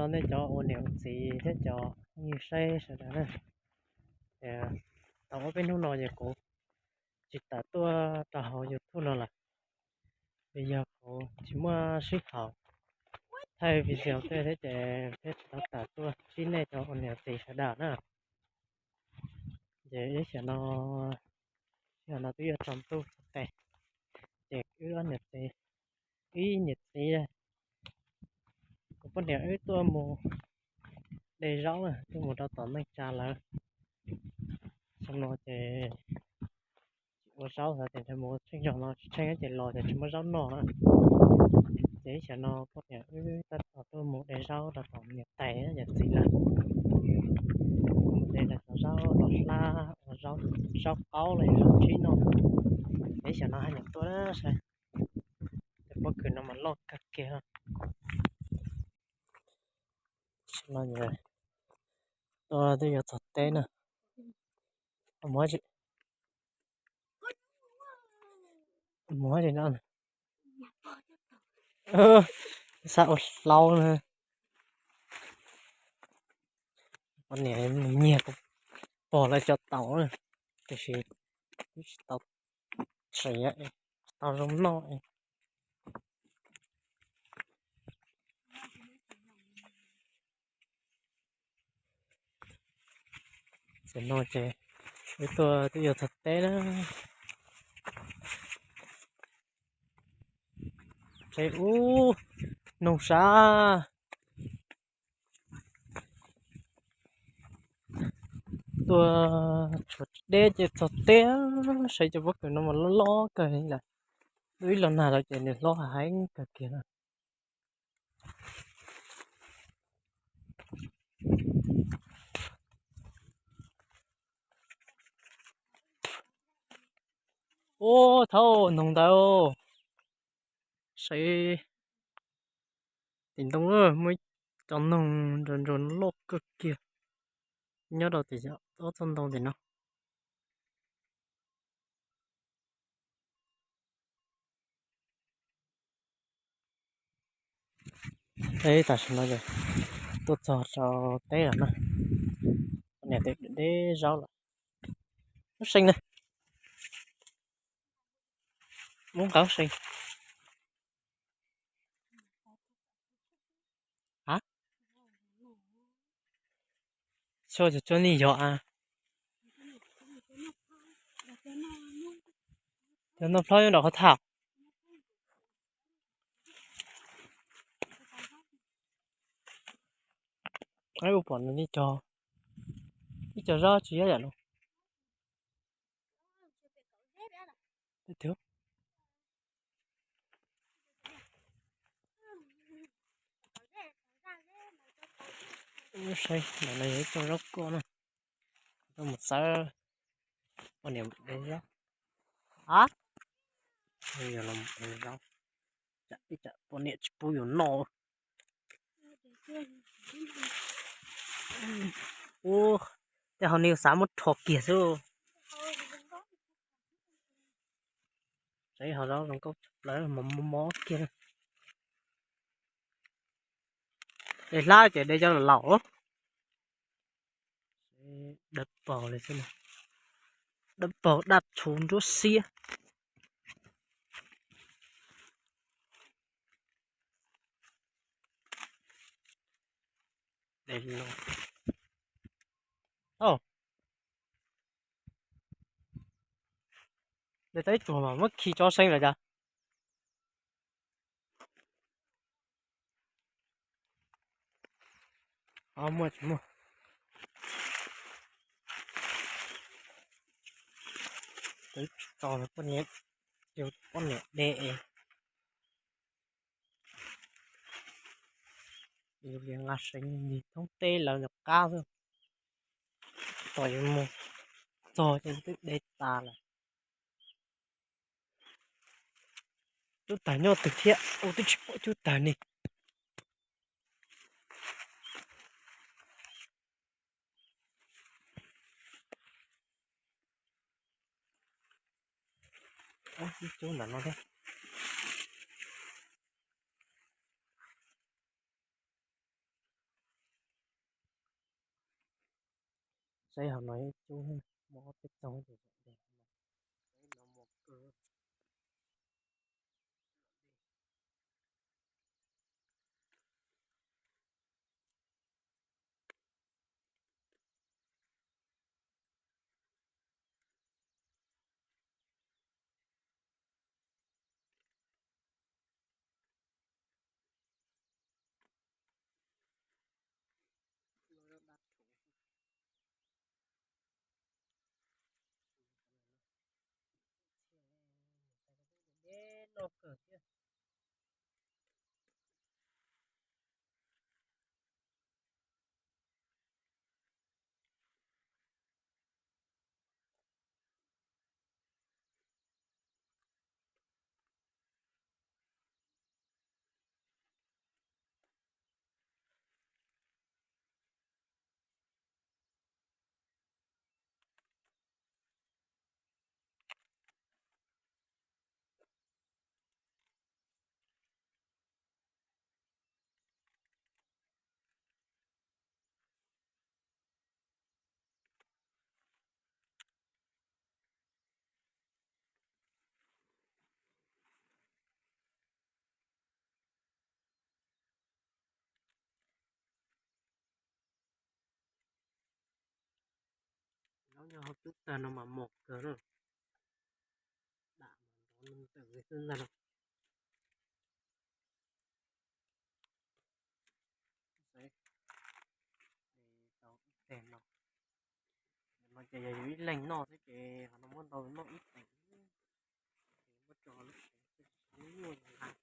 Los nej cov ua niam ua txiv thiab cov phooj ywg saib sawv daws na, tau ob peb hnub no ces kuv tsis tawm tuaj rau hauv YouTube no lawm, vim yog kuv tsis muaj sij hawm thaij video tej thiab ces thiaj tsis tau tawm tuaj ntsib nej cov ua niam ua txiv sawv daws na. Ces ib xyoo no, ib xyoo no twb yuav tsaus ntuj txog tes, ces wb ob niam txiv, wb niam txiv, kuv poj niam wb tuaj mus de zaub na, tuaj mus rau tom neej tsa lawv. Xyoo no ces tsis ua zaub xav tias ntshe mus tsheej zog no tsis tsheej ces los ces tsis muaj zaub noj na. Ces ib xyoo no poj niam wb tab tom tuaj mus de zaub rau tom niam tais niam txiv lawv, mus de rau cov zaub los hlab ua zaub qaub los yog zaub tsib noj. Ces ib xyoo no haj yam tuaj saib, cov pob kws no mas loj kawg kiag. Xyoo no tuaj twb yuav txog teb na. Mus no, xav ua hlaub na. Poj niam mus nyiag pog lawv cov taum na, tiam sis twb tsis tau siav, tsis tau zoo noj. Tam no ces wb tuaj twb yuav txog teb na. Tsev ub, noog sav. Tuaj tshuav deb ces txog teb, saib cov pob kws no mas loj loj kawg li lawm. Lub ib los nag lawm ces nws hlob heev kawg kiag na. Ub, thaub noog ntawd, saib tim ntoo muaj ib co noog nrog nrog loj kawg kiag, nyob rau tim ob txoj ntoo tim no. Tam sim no ces tuaj txog rau teb lawm na, niam tais de zaub lawm. Lub seem na, muab nqa lub seem. A, xyov cov cov nej yog a, cov noj plhob nyob nram qhov thaj. Ua pom nws li cog, ib co zaub tsis yob yam no. Saib ntawm no yog ib co zaub koj na, koj mus txawb poj niam de zaub. A, yog los de zaub, ib tsam poj niam tsis pub yus noj. Ub, tej hauv ni xav muab rho kiag xwb. Saib hauv zaub zoo nkauj tshaj plaws, mos mos kiag. De hlab ces de cov laus laus. Dawb paug li xwb, dawb paug daj tshuv nruab xiab. De tau ib tug mas muab khi tso seev lawm cas. Muaj tsis muaj. Twb tsis txog poj niam, yus poj niam de es yus li nqa seev nig thoob teb lawv nram qab xwb. Tos yus mus txog ces twb de tas lawm. Cub tawg nyob twg thiab, ua twb tsis pom cub tawg ni. Ib cub ntawm no thiab. Saib hauv no ib cub, muaj ob peb txoog ces dej no mos kawg. Dej no kawg thiab. Zaub nyob hauv cub tag no mas mos kawg na. Dam mas nrov ntees xwb ntag. Tau ib teg no, no ces yog yus ib leeg noj xwb ces ho no muab ntau noj ib teem, muab tso lub nyuaj ntag.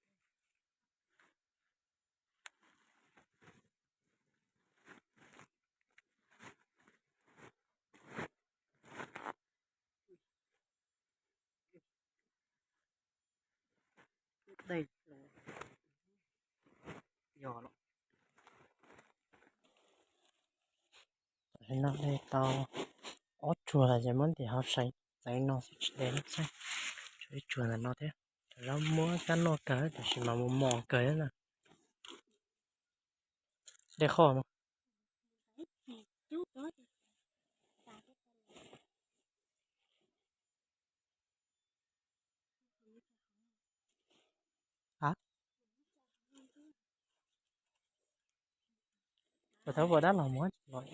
Dej yog los. Tam sim no de tau ob tsuag lawm ces muab ntim hauv saiv txawv no xwb tsis de lawm xwb. Tshuav ib tsuag ntawm no thiab. Zaub muab cab noj kawg tab sis mas mos mos kawg thiab na. De qhov no. Puas tau puas dab los mus los.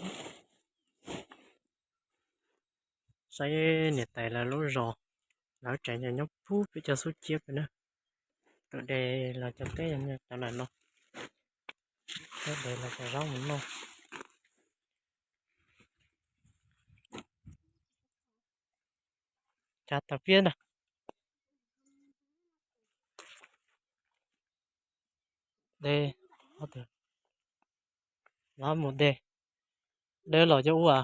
Saib niam tais lawv lub zos, lawv tsev nyob puag pem cov xub ciab pem na. Tuaj de los cov teb cov ntawm no, tuaj de los cov zaub mus noj. Cav tawm piab ntag. De, los mus de, de los cov ua,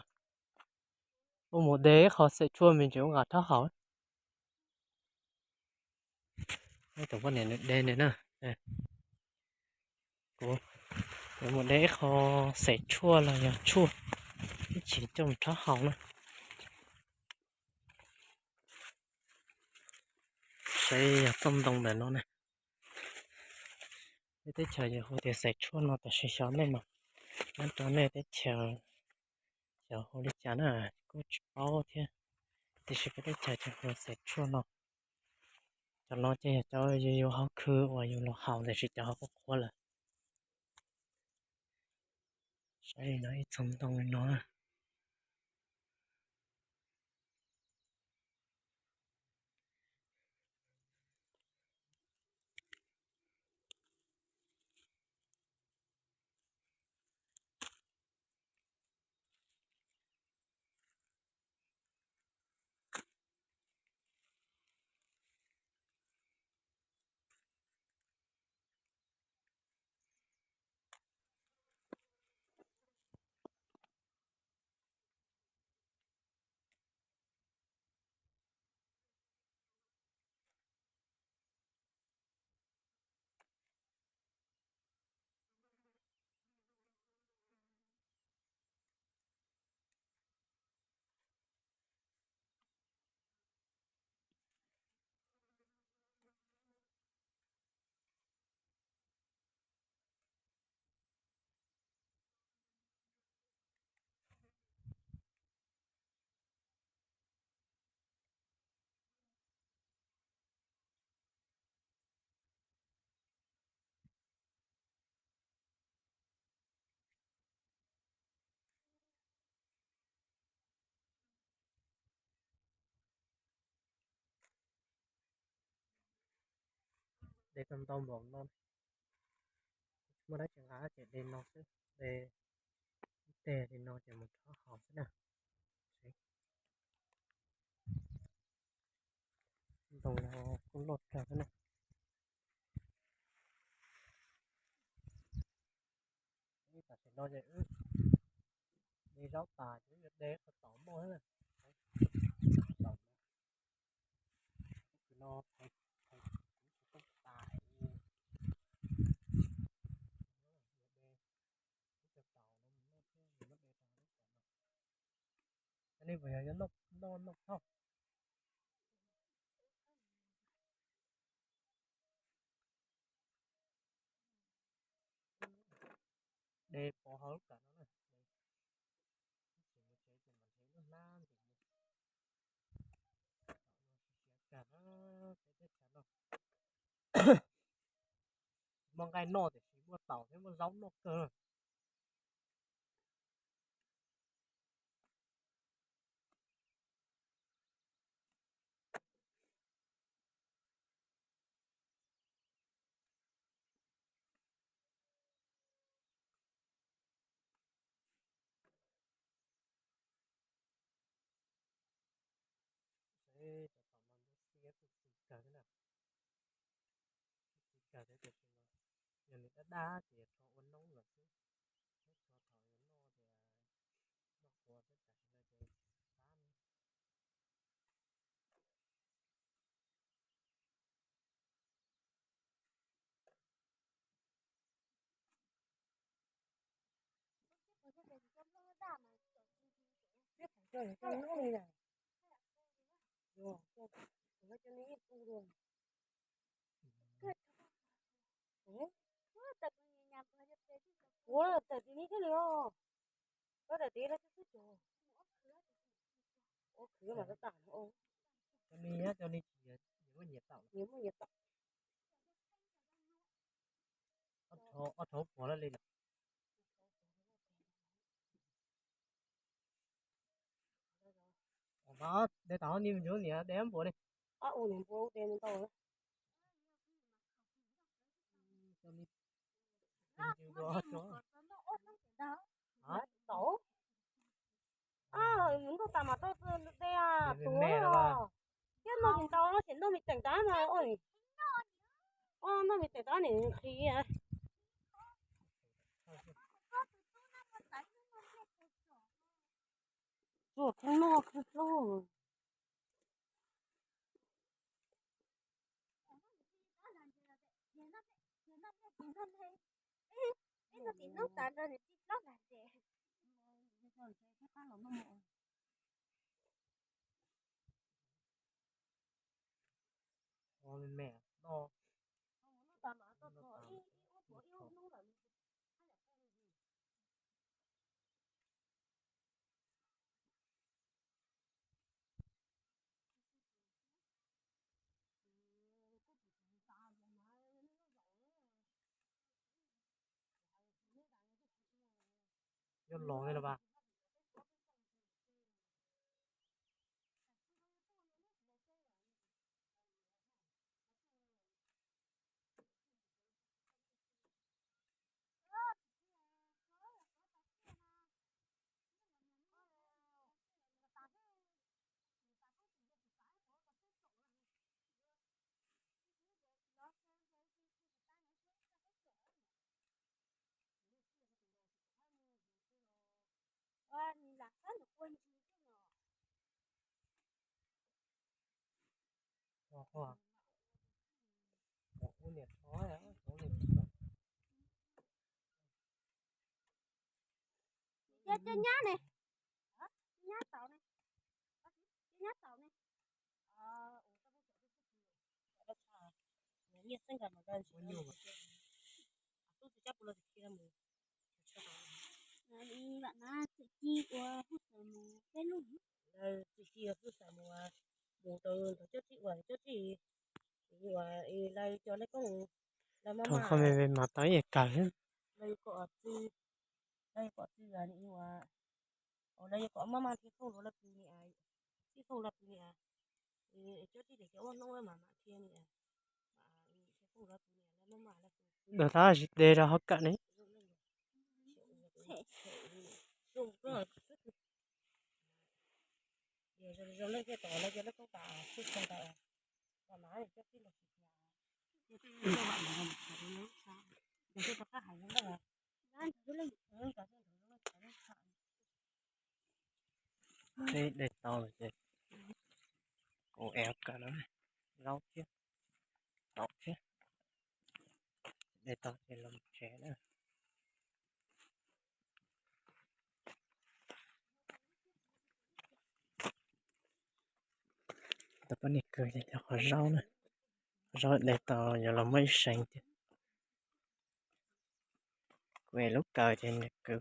ua mus de ib qho xeem tshuaj me ntsis ua nqa rhaub haus. Tus poj niam de na, kuv mus de ib qho xeem tshuaj los yog tshuaj ib chim coj mus rhaub haus na. Saib yog txoj ntoo ntawm no na. Peb teb chaws yus hu tias xeem tshuaj no tab sis xyov nej mas, nyob rau nej teb chaws xyov hu li cas na, kuj tsis paub thiab. Tiam sis peb teb chaws ces hu xeem tshuaj no. Cov no ces yog cov yus yuav hauv khw uas yus los haus tab sis cov ho qhuav qhuav lawm. Saib li no ib txog ntoo li no. de tau ntau npaum no. Tsis muaj dab tsi nqa ces de no xwb, de ib teg li no ces mus rhaub haus xwb na. Ntoo no kuj loj kawg thiab na. Tam sim no ces wb de zaub tas ces wb yuav de qhov taum noj na. Taum no, no, kuv tsis tau tas. Wb cov taum no mus noj thiab, mus noj de rau lub taum no. Cov no puas yog yuav noj noj phauj? De pov hauv lub kawm no na. Tab sis mus tsev ces mam nrhiav lub hnab ntim. Siav kawg na, peb teb chaws no tsis muaj nqaij noj tiam sis muaj taum thiab muaj zaub noj kawg. Cov taum no ntsuab xiab kuj txi kawg thiab na. Kuj txi kawg thiab tiam sis mas yog nws daj daj ces rho ua noob lawm xwb. Thiab rho thaum yuav noj ces noj qhuav thiab tam sim no ces qab. Ua tawm tim ni thiaj li os. Koj tawm tid los xwb xwb tso. Ua khwv mas tab tas no. Cov ni, cov ni tsis muaj nyias taum, nyias muaj nyias taum. Ob rhauv puas lawm li lawm. De tau ni me ntsuav niam de ob npuas li. Ob ua niam npua de ntau. Tau. Mus ntuj tas mas tau de tuav os. Thiab noj tsis ntau no ces noj me teem tab no. Noj me teem tab nim nqhis. Tuaj khwb noj khwb hlub. Yuav los li los mas. Cov nyab ne, nyab taum ne, cov nyab taum ne. Lam na txim ci ua hub xaws mus peb lub. Txim ci ua hub xaws mus, mus rau ntawm cov txij uas cov txij uas lawv cov lej koob, lawv maj maj, lawv kom txij, lawv kom txij uas, lawv yuav kom maj maj thiaj thauj luag lawv pw ni, txij thauj lawv pw ni. Cov txij tias cov ua hnub mam mam thiaj ni, thiaj Tus tab sis de rau hauv kawm ne. Peb de tau lawm ces kuv ev kawm no, zaub thiab, taum thiab, de tau ces los tsev na. Tau poj niam kwv ces cov qhov zaub na, qhov zaub de tau yuav los muab ib seev tiag. Kuv ev lub kawm ces nws kwv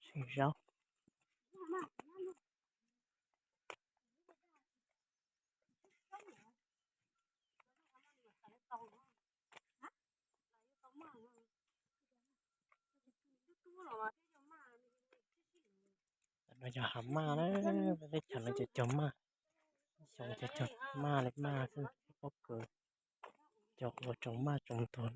seev zaub. Tam no yog hav maj na, teb chaws no ces cog maj, xyoo ces cog maj li maj xwb, pob kws cog ua tsoom maj tsoom tuag.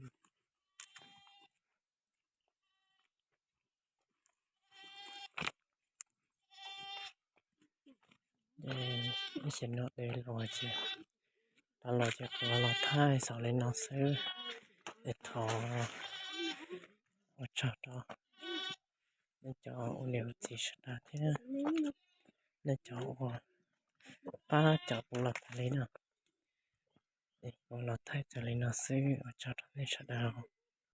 Ib xyoo no de los ces, tau los ces kuv los thaij xaus li no xwb. Es thov ua tsaug rau nej cov ua niam ua txiv sawv daws thiab nej cov uas pab cov kuv los tas li no. Es kuv los thaij txog li no xwb, ua tsaug rau nej sawv daws.